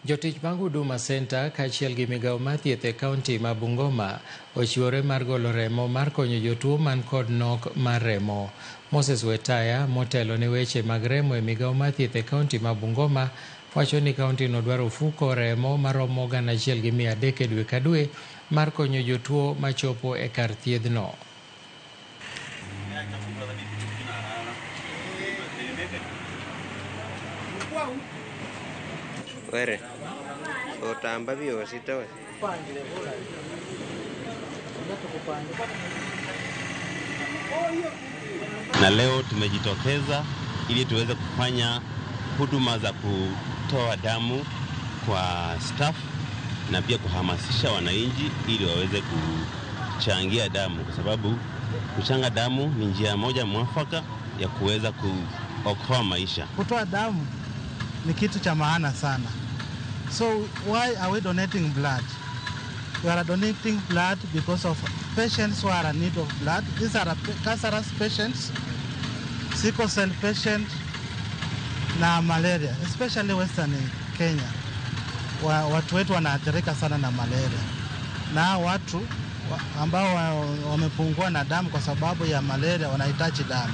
Jotich mag Huduma Center kaachiel gi migawo mar thieth e kaunti ma Bungoma ochiwore mar golo remo mar konyo jotuo man kod nok mar remo. Moses Wetaya motelo ne weche mag remo e migawo mar thieth e kaunti ma Bungoma wacho ni kauntino dwaro ofuko remo maromo 1300 e dwe ka dwe mar konyo jotuo machopo e kar thiedhno. Were otamba biosi tawe. Na leo tumejitokeza ili tuweze kufanya huduma za kutoa damu kwa staff na pia kuhamasisha wananchi ili waweze kuchangia damu, kwa sababu kuchanga damu ni njia moja mwafaka ya kuweza kuokoa maisha. Kutoa damu ni kitu cha maana sana. So why are we donating blood? We are donating blood because of patients who are in need of blood. These are cancerous patients, sickle cell patients, na malaria, especially Western Kenya. Watu wetu wanaathirika sana na malaria. Na watu ambao wamepungua na damu kwa sababu ya malaria wanahitaji damu.